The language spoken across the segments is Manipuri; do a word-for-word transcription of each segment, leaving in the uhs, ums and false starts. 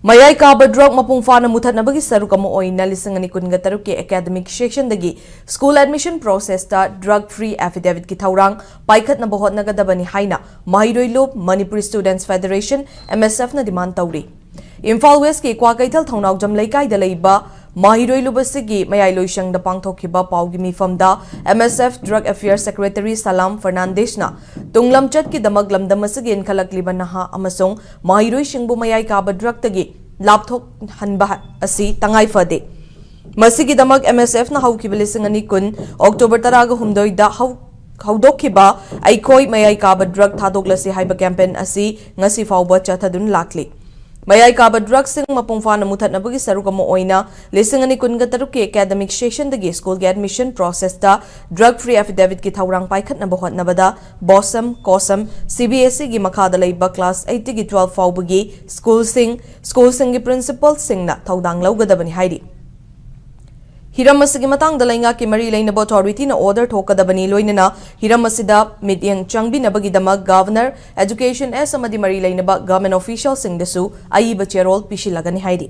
ꯃꯌꯥꯏ ꯀꯥꯕ drug ꯃꯄꯨꯡ ꯐꯥꯅ ꯃꯨꯊꯠꯅꯕꯒꯤ ꯁꯔꯨꯛ ꯑꯃ ꯑꯣꯏꯅ ꯂꯤꯁꯤꯡ ꯑꯅꯤ ꯀꯨꯟꯒ ꯇꯔꯨꯛꯀꯤ academic sessionꯗꯒꯤ school admission processꯇ drug free affidavitꯀꯤ ꯊꯧꯔꯥꯡ ꯄꯥꯏꯈꯠꯅꯕ ꯍꯣꯠꯅꯒꯗꯕꯅꯤ ꯍꯥꯏꯅ ꯃꯍꯩꯔꯣꯏ ꯂꯨꯞ Manipur Students Federation, MSFꯅ demand ꯇꯧꯔꯤ꯫ ꯏꯝꯐꯥꯜ Westꯀꯤ ꯀ꯭ꯋꯥꯀꯩꯊꯦꯜ ꯊꯧꯅꯥꯎꯖꯝ ꯂꯩꯀꯥꯏꯗ ꯂꯩꯕ ꯃꯍꯩꯔꯣꯏ ꯂꯨꯞ ꯑꯁꯤꯒꯤ ꯃꯌꯥꯏꯂꯣꯏꯁꯪꯗ ꯄꯥꯡꯊꯣꯛꯈꯤꯕ ꯄꯥꯎꯒꯤ ꯃꯤꯐꯝꯗ MSF Drug Affairs Secretary Salam Fernandezꯅ ꯇꯨꯡꯂꯝꯆꯠꯀꯤꯗꯃꯛ ꯂꯝꯗꯝ ꯑꯁꯤꯒꯤ ꯏꯟꯈꯠꯂꯛꯂꯤꯕ ꯅꯍꯥ ꯑꯃꯁꯨꯡ ꯃꯍꯩꯔꯣꯏꯁꯤꯡꯕꯨ ꯃꯌꯥꯏ ꯀꯥꯕ drugꯇꯒꯤ ꯂꯥꯞꯊꯣꯛꯍꯟꯕ ꯑꯁꯤ ꯇꯉꯥꯏ ꯐꯗꯦ꯫ ꯃꯁꯤꯒꯤꯗꯃꯛ MSFꯅ ꯍꯧꯈꯤꯕ ꯂꯤꯁꯤꯡ ꯑꯅꯤ ꯀꯨꯟ October ꯇꯔꯥꯒ ꯍꯨꯝꯗꯣꯏꯗ ꯍꯧ-, ꯍꯧꯗꯣꯛꯈꯤꯕ ꯑꯩꯈꯣꯏ ꯃꯌꯥꯏ ꯀꯥꯕ drug ꯊꯥꯗꯣꯛꯂꯁꯤ ꯍꯥꯏꯕ campaign ꯑꯁꯤ ꯉꯁꯤ ꯐꯥꯎꯕ ꯆꯠꯊꯗꯨꯅ ꯂꯥꯛꯂꯤ꯫ ꯃꯌꯥꯏ ꯀꯥꯕ drugꯁꯤꯡ ꯃꯄꯨꯡ ꯐꯥꯅ ꯃꯨꯊꯠꯅꯕꯒꯤ ꯁꯔꯨꯛ ꯑꯃ ꯑꯣꯏꯅ ꯂꯤꯁꯤꯡ ꯑꯅꯤ ꯀꯨꯟꯒ ꯇꯔꯨꯛꯀꯤ academic sessionꯗꯒꯤ schoolꯒꯤ admission processꯇ drug free affidavitꯀꯤ ꯊꯧꯔꯥꯡ ꯄꯥꯏꯈꯠꯅꯕ ꯍꯣꯠꯅꯕꯗ BOSAM, COSAM, CBSEꯒꯤ ꯃꯈꯥꯗ ꯂꯩꯕ class eightꯇꯒꯤ twelve ꯐꯥꯎꯕꯒꯤ schoolꯁꯤꯡ, schoolꯁꯤꯡꯒꯤ principalꯁꯤꯡꯅ ꯊꯧꯗꯥꯡ ꯂꯧꯒꯗꯕꯅꯤ ꯍꯥꯏꯔꯤ꯫ ꯍꯤꯔꯝ ꯑꯁꯤꯒꯤ ꯃꯇꯥꯡꯗ ꯂꯩꯉꯥꯛꯀꯤ ꯃꯔꯤ ꯂꯩꯅꯕ authorityꯅ order ꯊꯣꯛꯀꯗꯕꯅꯤ, ꯂꯣꯏꯅꯅ ꯍꯤꯔꯝ ꯑꯁꯤꯗ ꯃꯤꯠꯌꯦꯡ ꯆꯪꯕꯤꯅꯕꯒꯤꯗꯃꯛ Governor, Education S ꯑꯃꯗꯤ ꯃꯔꯤ ꯂꯩꯅꯕ government officialꯁꯤꯡꯗꯁꯨ ꯑꯏꯕ ꯆꯦꯔꯣꯜ ꯄꯤꯁꯤꯜꯂꯒꯅꯤ ꯍꯥꯏꯔꯤ꯫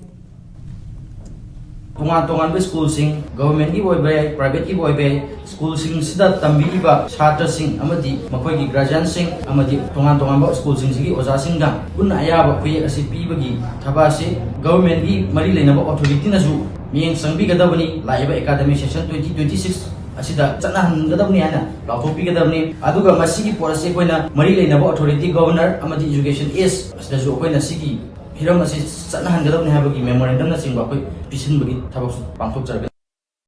ꯇꯣꯉꯥꯟ ꯇꯣꯉꯥꯟꯕ schoolꯁꯤꯡ, governmentꯀꯤ ꯑꯣꯏꯕ ꯌꯥꯏ, privateꯀꯤ ꯑꯣꯏꯕ ꯌꯥꯏ, schoolꯁꯤꯡꯁꯤꯗ ꯇꯝꯕꯤꯔꯤꯕ ꯁꯥꯇ꯭ꯔꯁꯤꯡ ꯑꯃꯗꯤ ꯃꯈꯣꯏꯒꯤ guardianꯁꯤꯡ ꯑꯃꯗꯤ ꯇꯣꯉꯥꯟ ꯇꯣꯉꯥꯟꯕ schoolꯁꯤꯡꯁꯤꯒꯤ ꯑꯣꯖꯥꯁꯤꯡꯗ ꯄꯨꯟꯅ ꯑꯌꯥꯕ ꯈꯨꯌꯦꯛ ꯑꯁꯤ ꯄꯤꯕꯒꯤ ꯊꯕꯛ ꯑꯁꯤ governmentꯀꯤ ꯃꯔꯤ ꯂꯩꯅꯕ authorityꯅꯁꯨ ꯃꯤꯠꯌꯦꯡ ꯆꯪꯕꯤꯒꯗꯕꯅꯤ꯫ ꯂꯥꯛꯏꯕ academic session twenty twenty six ꯑꯁꯤꯗ ꯆꯠꯅꯍꯟꯒꯗꯕꯅꯤ ꯍꯥꯏꯅ ꯂꯥꯎꯊꯣꯛꯄꯤꯒꯗꯕꯅꯤ꯫ ꯑꯗꯨꯒ ꯃꯁꯤꯒꯤ ꯄꯣꯠ ꯑꯁꯤ ꯑꯩꯈꯣꯏꯅ ꯃꯔꯤ ꯂꯩꯅꯕ authority, Governor ꯑꯃꯗꯤ Education S ꯑꯁꯤꯗꯁꯨ ꯑꯩꯈꯣꯏꯅ ꯁꯤꯒꯤ ꯍꯤꯔꯝ ꯑꯁꯤ ꯆꯠꯅꯍꯟꯒꯗꯕꯅꯤ ꯍꯥꯏꯕꯒꯤ memorandumꯅꯆꯤꯡꯕ ꯑꯩꯈꯣꯏ ꯄꯤꯁꯤꯟꯕꯒꯤ ꯊꯕꯛꯁꯨ ꯄꯥꯡꯊꯣꯛꯆꯔꯒꯅꯤ꯫